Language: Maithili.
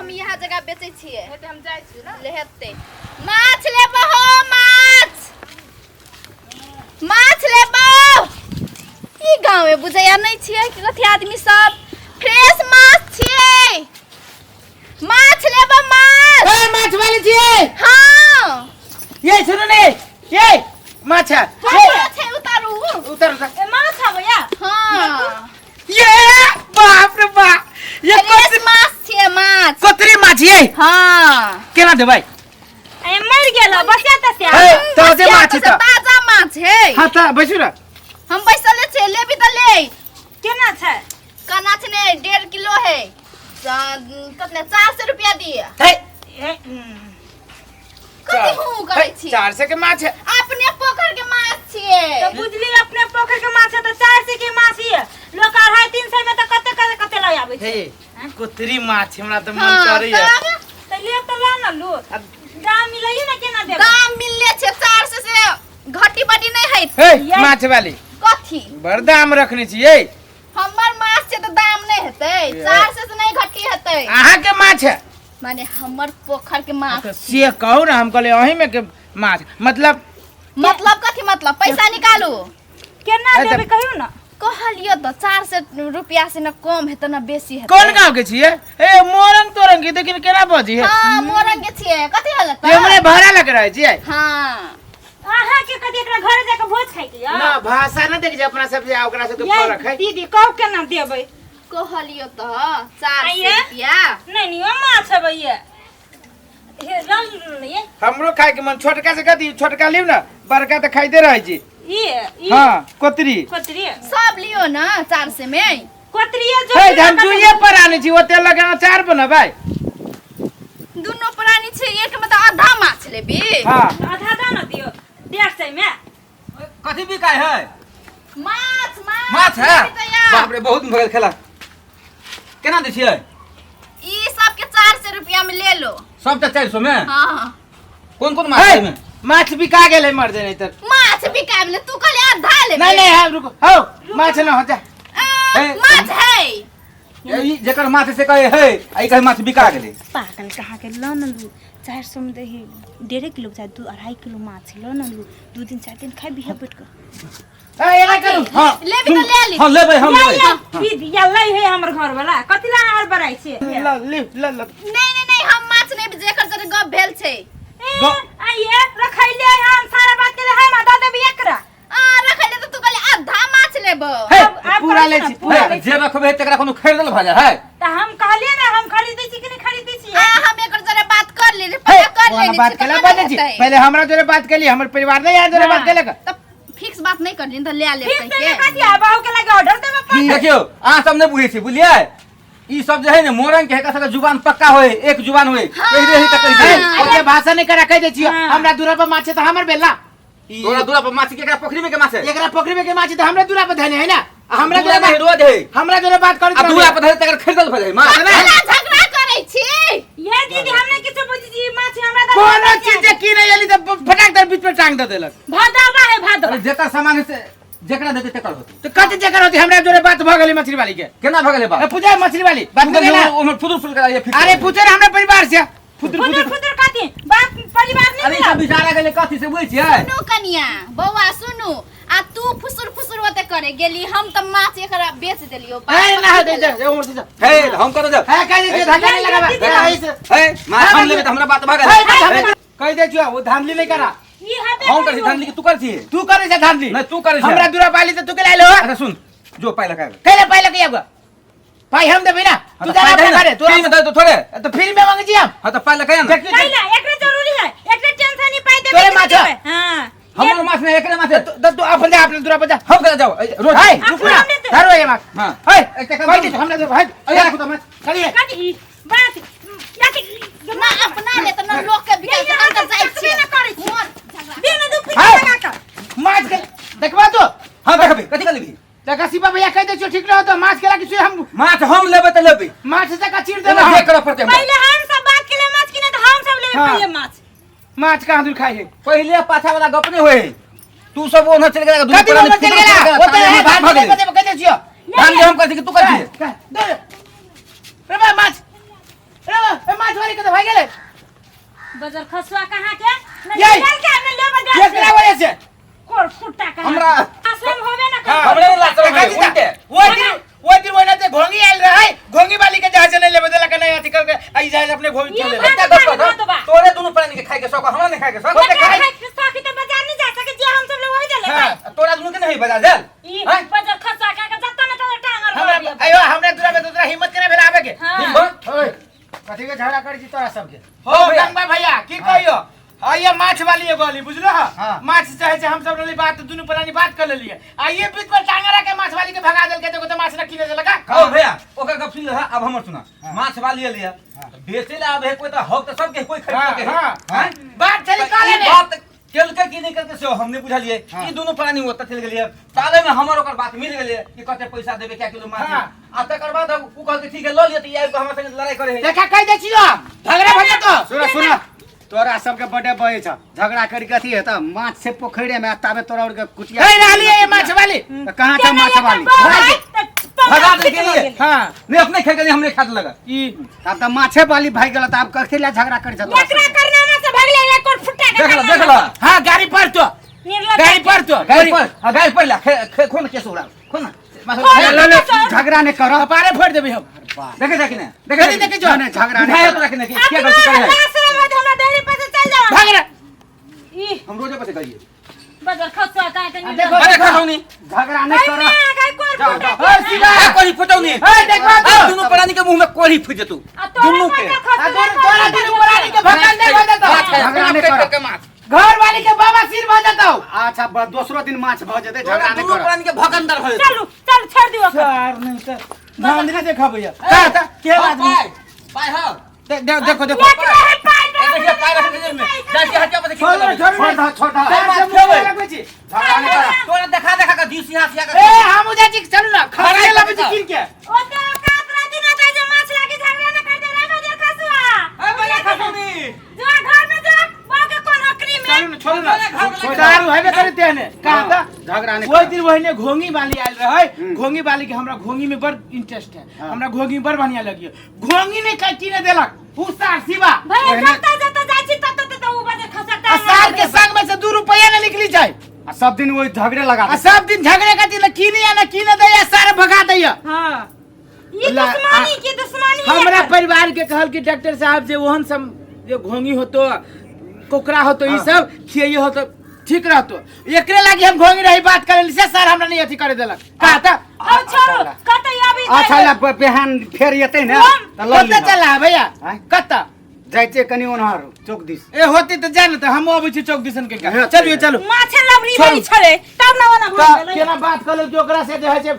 हम इएह जगह बेचै छियै। हेतै, हम जाइ छी ने। ले हेतै। माछ लेबो हो, माछ, माछ लेबो। ई गाँव में बुझैया नहीं छियै कि कथी आदमी सब फ्रेश माछ छियै। माछ लेबो माछ। ए माछ वाली छियै? हाँ। ये सुनू ने, ये माछ है। कोन ये माछ है? उतारू। उतर उतर। ए माछ हबैया। हाँ। ये बाप रे बाप, ये फ्रेश माछ छियै माछ। कतरी माछ ये? हाँ। केना देबै? ए मर गेल बसिया तसिया। ए ताजे माछ है। तऽ ताजा माछ है। हाँ त बैसू ना। हम बैसले छियै, लेबी तऽ ले। केना छै? केना छै ने, 1.5 किलो है। कतना? 400 रुपया दिए। हे। ए, कथी हूँ करै छी? 400 के माछ है। अपने पोखर के माछ छियै। तऽ बुझली अपने पोखर के माछ है तऽ 400 के माछ ही लोक 250-300 में तऽ कते कते कते लऽ आबै छै। हे कुतरी माछ हमरा तऽ मन हाँ, करैया। तब तऽ ले तऽ ला न लू, दाम मिलैये ने, केना देबै? दाम मिलले छै, 400 से घटी बटी नहीं है। हे ये- माछ वाली। कथी? बड़ दाम रखने छियै। हमर माछ छै तऽ दाम नहीं हेतै? 400 से नहीं घटी हेतै। अहाँ के माछ है? माने हमर पोखर के माछ। तऽ से कहू ने, हम कहलियै अही में के माछ मतलब। मतलब कथी मतलब? पैसा निकालू। केना ए तऽ- देबै कहियौ ने। कहलियो तऽ 400 रुपया से न कम हेतै न बेसी हेतै। कोन गाँव के छियै? ए मोरंग तोरंग के देखिन केना बजी है। हाँ, मोरंग के छियै। कथी होल ये हमरे भाड़ा लग रहे छियै। हाँ। अहाँ के कथी एकरा घर जाके भोज खाइ के यऽ? ना भाषा न देख जे अपना सब जे ओकरा सब के ये फरक है। दीदी कहू केना देबै? कहलियो तऽ 400 आइये? रुपया। नहीं नहीं, ओ माछ हबै ये। हे रल ये। हमरो खाय के मन छोटका से कथी छोटका लिउ ना, बड़का तऽ खाइते रहै छी। ई ई। हाँ कोतरी। कोतरी। सब लियो ना 400 में। कोतरी जो। हे हम दुइये पर आने छी, ओते लगे अचार बनबै। दुनो प्राणी छै, एक में तऽ आधा माछ लेबी। हाँ। आधा दा न दियो 150 में। कथी बिकाय है? माछ माछ। माछ है? लेबी तऽ या। बाप रे, बहुत भऽ गेल खेला। केना दै छियै? ई सब के 400 रुपया में ले लो। सब तऽ 400 में? हाँ। कोन कोन माछ हे, है एहिमे? माछ बिका गेलै मर जे नहीं तर। माछ बिका गेलै? तू कहले आधा लेबी। नहीं नहीं, हाँ रुको, हो माछ न हो जा। आ, हे, माछ है। ए, ई जेकर माछ से कहे है आ ई कहे माछ बिका गेलै। पागल कहाँ के, ल न लू 400 में दही 1.5 किलो चाहे 2-2.5 किलो माछ ल न लू, 2 दिन 4 दिन खाइ बिहे बैठ कऽ। ए एना करू। हाँ। लेबी तऽ ले ली। हाँ लेबै, हम लेबै। दीदी या लै है हमर घर वाला कथी ला अहाँ बड़ाइ छियै? ल ले ल ल। नहीं नहीं नहीं, हम माछ नहीं, जेकर जरे गप भेल छै। ए आइए रखैले हम सारा बात के हम आधा देबी एकरा। आ रखैले तऽ तू कहले आधा माछ लेबो। हे आब पूरा कहू ले ने, छी पूरा पूरा। ले। जे रखबै तकरा कोनो खरीदल भऽ जाइ है? तऽ हम कहलियै ने हम खरीदै छी कि नहि खरीदै छी। आ हम एकर जरे बात कर ले, हे पता कर ओना लेने बात छी, केला तऽ बजै छी। हेतै। पहिले हमरा जोरे बात केली, हमर परिवार नहीं यहाँ जोरे बात हाँ। केलक। तऽ फिक्स बात नहीं करली तऽ ले ले। फिर से ने कथी आ बहू के लगे ऑर्डर देबे पड़तै। देखियौ अहाँ सब नहि बुझै छी, बुझलियै? ई सब जे है ने मोरंग के है, सबके जुबान पक्का होय, एक जुबान होय, कहि दे तऽ कहि दे। हे, ओते भाषा नहीं करा, कह दे छियो। हाँ। हमरा दूरा पर माछ है तऽ हमर भेल ना। तोरा दूरा पर माछ के एकरा पोखरी में के माछ है? एकरा पोखरी में के माछ तऽ हमरा दूरा पर धने है ना। आ हमरा दूरा दूरा नहीं पर रोज है। हमरा जोरे बात करी। आ दूरा पर धरे तकर खरीदल भऽ जाइ माछ। झगड़ा झगड़ा करै छी। ये दीदी हम नहीं किछो बुझै छी, माछ हमरा दऽ। कोनो चीज जे किनै एली तऽ फटाक दर बीच में टांग दऽ देलक। भादवा है भादवा। अरे जेकर सामान है से जेकरा देतै तेकर होतै। तऽ कथी जेकर होती? हमरा जोरे बात भऽ गेलै मछली वाली के। केना भऽ गेलै ए, बात? पूछे मछली वाली बात करी ना। ओमहर फुदुर फुदुर कराइए फिर। अरे पूछे ना हमरा परिवार से फुदुर फुदुर फुदुर। फुदुर कथी बाप परिवार नहीं अरे ई मिलल। सब बिचारा गेलै कथी से बुझै छियै? सुनू कनिया बौआ सुनू, आ तू फुसुर फुसुर ओते करे गेली, हम तऽ माछ एकरा बेच देलियो। ए ना दे जा उमर से जा। हे हम कतऽ जाउ? हे कह दे छियो, धक्का नहीं लगाबा। हे, हे, ऐसे। हे माछ हम लेबै तऽ हमरा बात भऽ हे, गेलै। हे, कह दे छियो, वो धांधली नहीं करा। ई हबे हम करै छी धान तू करै छी? तू करे छे धांधली। नहि तू करै छै। हमरा दूरा पाली तऽ तू के लाइलो। अच्छा सुन, जो पाइ लगा। कैले पाइ लगे आबो? पाइ हम देबै ना, तू जा अपना घरे। तू फ्री में दे तो थोड़े। तो फ्री में मांगे छी हम। हाँ तो पाइ लगा ना। देखियो, कैला एकरा जरूरी है, एकरा टेंशन नहीं, पाइ देबै तोरे कि माछ। नहि देबै? हां। हमर माछ नहि, एकरे माछ है। तो तू अपन जा, अपने दूरा पर जा। हम कतऽ जाउ? ए, रोज हे अपना रुकू ना। हमने तो- धरो ये माछ। हाँ। हे एकटा काम कह करू। दे हमरा दे हे। अरे राखू तऽ माछ। चलिए। कथी ई बात याति ना अपना ले तऽ ना लोक के बिका, हम तऽ जाइ छियै। ना करै छी। मोर झगड़ा। बिना दू हे। पीछे लगा कऽ। माछ के देखबा तो। हाँ देखबै, कथी के लेबही? देखा शिवा भैया, कह दे छियो ठीक रहो तो माछ केला किछु हम माछ हम लेबै तऽ लेबै। माछ से का चीर देबै एना हम। जे करऽ पड़तै हमरा। पहिले हम सब बात के लिए माछ किने तऽ हम सब लेबै हाँ। पहिले माछ। माछ कहाँ दूर खाइ है? पहिले पाछा वाला गप नहि होय, तू सब ओना चलि गेला। कथी बोलऽ चलि गेला? ओते है भात भऽ नहीं गेलै। बतेबै, कह दे छियो। धान हम करै छी कि तू करै छी? रे बा माछ, रे बा, ए माछ। करे के त भइ गेलै। बजर खसुआ कहाँ के न यही। निकल के हमें लेबे जाय केकरा वजह से कोर फुट्टा कहाँ हमरा आश्रम होबे ना हाँ। हमरे ने लात देखा मारे जी ता, उनके ओइ दिन ओइ दिन ओइना जे घोंगी आयल रहै, घोंगी वाली के जहाज नहीं लेबे देलक, नहीं अथी करके आई जहाज अपने घोंगी ये चले बात एकटा गप बात कह, बा। तोरे दुनू प्राणी के खाए के शौक, हमरा नहीं खाए के शौक। होते खाइ। साखी तो बाजार नहीं जा सके, जे हम सब लोग वही दे ले हाँ। तोरा दुनू के नहीं बजा देल। ई हैं? बजर खसुआ का के जत्ता न तो टांगर हमरा मार दिया। अयो हमरा दूरा में तोरा हिम्मत केना भेल आबे के? हाँ। हिम्मत? ओए, कथी के झगड़ा करै छी तोरा सबके? हो भैया। गंगा भैया की कहियो, आइए माछ वाली एगो अली बुझलो। हाँ। माछ चाहे छै हम सब रहली बात दुनू प्राणी बात कर लेलिए, आइए बीच पर टांगरा के माछ वाली के भगा देलकै, देखो त माछ न किने देलक। हो भैया, ओकर गप सुन लहा, अब हमर सुना। माछ वाली एलिया बेचे ला आबे कोई त हक त सबके कोई खरीद हाँ, के हाँ, हैं? बात चली त ई काले ने बात केलकै कि नहीं केलकै से हम नहीं बुझलिए। हाँ। ई दुनू प्राणी ओतऽ चलि गेलिए, ताले में हमर ओकर बात मिल गेलै कि कते पैसा देबे क्या किलो माछ। हाँ। आ तकर बाद उ कहलकै ठीक है लऽ लिअ, त ई आबि कऽ हमरा संगे लड़ाई करे है। देखा कहि दै छियो झगड़ा भऽ जेतो। सुन सुन, तोरा सबके बड़े बहे छ झगड़ा करी कथी हेतौ? माछ से पोखरे में ताबे तोरा और के कुटिया कहि रहलिए ये माछ वाली। त कहाँ छ माछ वाली? भगा देलकै। हां नहीं अपने खा गेलिए, हमरे खा देलक। ई आब त माछे वाली भागि गेल त आब कथी ला झगड़ा करी छ तोरा एकरा सबके? करनामा से भगले एक और फुट्टा के देख ल, करनामा। देख ल। हां गाड़ी पर तो निर्लज्ज। गाड़ी पर तो गाड़ी पर, हाँ, गाड़ी पर ला खो न केस उड़ा खो न। खोल। ले, ले, ले, झगड़ा नहीं करो। कपारे फोड़ देबे हम। देखे देखे ने देखे देखे, देखे जो। नहीं, झगड़ा नहीं बुझाया करो। तोरा के ने कि अब क्या गलती करे है? आश्रम है, हमरा देहरी पर से चल जाओ। भाग रे। ई हम रोजे पैसे करिए बजर खसुआ कहाँ के देखो, अरे खसौनी झगड़ा नहीं करो। जाओ, जाओ। ओए, सीधा। आ कोरी फुटौनी। ए, देखो तो। आ दुनू प्राणी के मुंह में कोरी फुट जेतू दुनू के। आ तोरा दुनू प्राणी के भगवान नहीं भऽ जेतौ। माछ खाए, झगड़ा नहीं पेट करो। के माछ। घर वाली के बाबा सिर भऽ जेतौ। अच्छा दोसरो दिन माछ भऽ जेतै, तोरा झगड़ा नहीं दुनू करो। प्राणी के भगंदर भऽ जेतू। चलू चल छोड़ दियो ओकरा। सर नहीं सर ध्यान दे देखा भैया का था के हाँ, आदमी पाय पाय हाँ। देखो देखो एकरा है पाय ए, देखिए पाय रख दे में जाके हटिया पर छोड़ खींच छोड़ छोड़ दो, छोड़ दो। सर से मुंह में लगबै छी। झगड़ा नहीं करो। तोरा देखा देखा के दिस यहाँ से ए हम उजा जी चलू ना खा लबै छी कीन के। ओ तो औकात रहती ना त जे माछ लागी झगड़ा ना कर दे रे बजर खसुआ। ए भैया खसौनी। जा घर में जा, बाप के कोन हकरी में। चलू ना छोड़ू ना दारू हेबे करे तेहने कहा था झगड़ा नहीं ओहि करो। दिन ओहिने घोंगी वाली आयल रहै, घोंगी वाली के हमरा घोंगी में बड़ इंटरेस्ट है, हमरा घोंगी बड़ बढ़िया लगियो, घोंगी नहीं खाई कीने देलक उ सार शिवा। भैया ओहिने- जत्ता जत्ता जाइ छी तत्ता तत्ता उ बजर खसकता। आ सार के संग में से 2 रुपया ना निकली जाए। आ सब दिन वही झगड़े लगा आ सब दिन झगड़े का दिन कीने या ना कीने दैया, सार भगा दैया। हां ई ला- दुश्मनी की दुश्मनी है हमरा एकर। परिवार के कहल कि डॉक्टर साहब जे ओहन सब जे घोंगी होतो कोकरा होतो ई सब खियाइए होतो ठीक रहतो, एकरे लागी हम घोंगी रही बात करे से सर हमरा नहीं अथी करे देलक का त अब छोड़ो कतई अभी अच्छा ला बिहान फेर एतै ने त लऽ कतऽ लिहऽ। चला भैया? आँय? कतऽ जाइ छियै कनि ओनहर चौक दिस। ए होती त जा ने त हम अबै छी चौक दिसन के हे, चलियो चलू। माछे लवरी छोड़ू। बड़ी छले तब ना ओना हो त गेलै। केना बात कर कि ओकरा से जे है से